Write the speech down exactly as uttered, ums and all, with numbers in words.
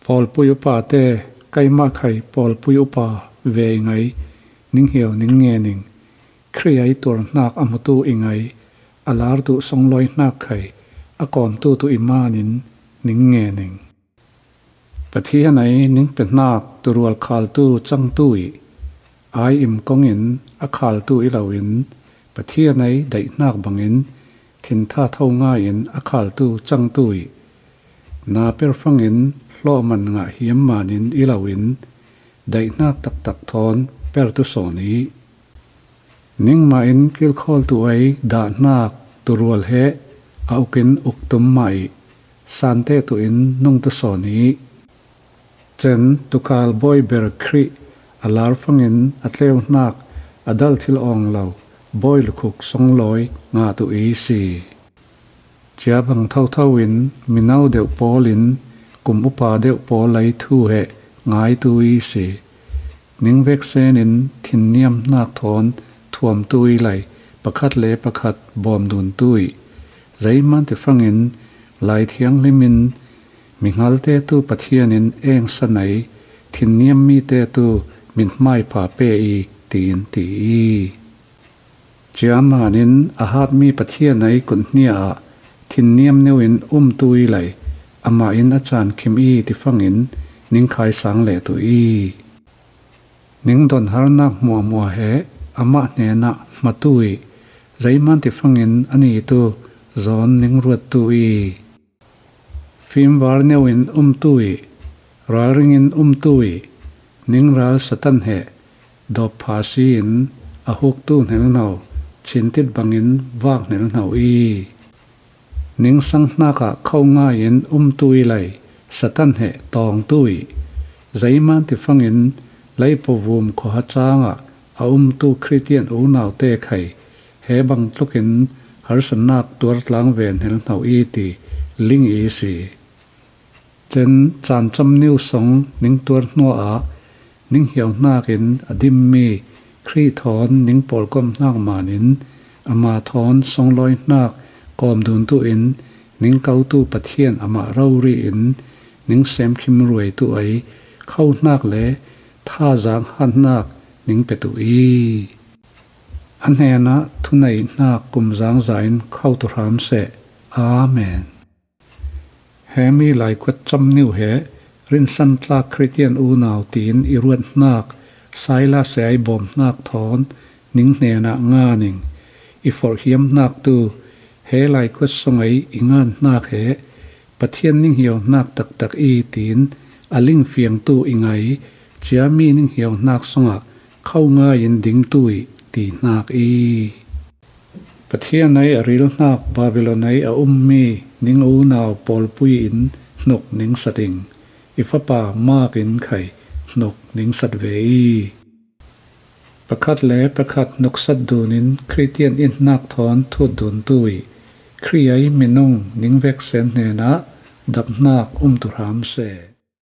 Pawlpui upate, keimah khai pawlpui upa ve i ngei, ning hiau ning nge ning. Khrih ei tuarhnak a hmutu i ngei, a lartu songlawihnak khai a kawmtu tu i manin ning nge ning. Pathian ei ning pehnak turual khaltu cangtu i, ai im kongin a khaltu i loin, Pathian ei daihnak bangin thintha tho ngaiin a khaltu cangtu i, na perfangin hlawhman ngah hiam manin i loin, daihnak taktak thawn pertu sawn i. Ningmah in kilkhawltu ei dahnak turual he a ukin uktum mah i, sante tuin nungtu sawn i. Cen tukal bawi ber Khrih a larfangin a tleuhnak a dal thil awng lo bawi lukhuk songlawi ngah tu i si. Cia bang thotho in mino deuh pawlin kum upa deuh pawl lei thu he ngaitu i si. Ning veksenin thinniamhnak thawn thuamtu i lei pakhat le pakhat bawmduntu i. Zeiman tifangin Lai Thianghlimin minghalte tu Pathianin engsa nei, thinniam mite tu mithmai pha pe i tiin ti i. Cia manin a hatmi Pathian ei kuthnia ah thinniam neuin umtu i lei, amah in a caan khim i tifangin ning khaisang leh tu i. Ning donharnak hmuahhmuah he amah hnenah hmatu i, zeiman tifangin a nitu zawn ning ruattu i. Fimvar neuin umtu i, ralringin umtu i, ning ral Satan he dawppha si in a huktu hnelhno, chintit bangin vak hnelhno i. Ning sanghnakah kho ngaiin umtu i lei, Satan he tawngtu i. Zeiman tifangin leipo vum khuaha cangah a umtu Khristian unaute khai he bang tlukin harsanak tuartlang ve hnelhno i ti ling i si. Cen caancam niu song ning tuar hnuah ning hiauhnakin a dimmi Khrih thawn ning pawlkomhnak manin ama thawn songlawihnak kawmduntu in ning kotu Pathian amah rori in ning semkhim ruaitu ei khohnak le thazang hatnak ning petu i. A hnenah thuneihnak kum zangza in khotu hram seh. Amen. Hemi laikuat camniu he rinsan tlak Khristian unau tiin i ruathnak Silas ei bawmhnak thawn ning hnenah nganing. I forhhiamhnak tu he laikuat song ei i nganhnak he Pathian ning hiauhnak taktak i tiin a lingfiangtu i ngei, ciami ning hiauhnak songah kho ngaiin dingtu i tihnak i. Pathian ei a rilhnak Babylon ei a ummi ning unau pawlpui in hnuk ning sat ing. I fapa Mark in khai hnuk ning sat ve i. Pakhat le pakhat hnuksat dunin Khristian inhnak thawn thut duntu i. Khrih ei minung ning veksen hnenah dapnak umtu hram seh.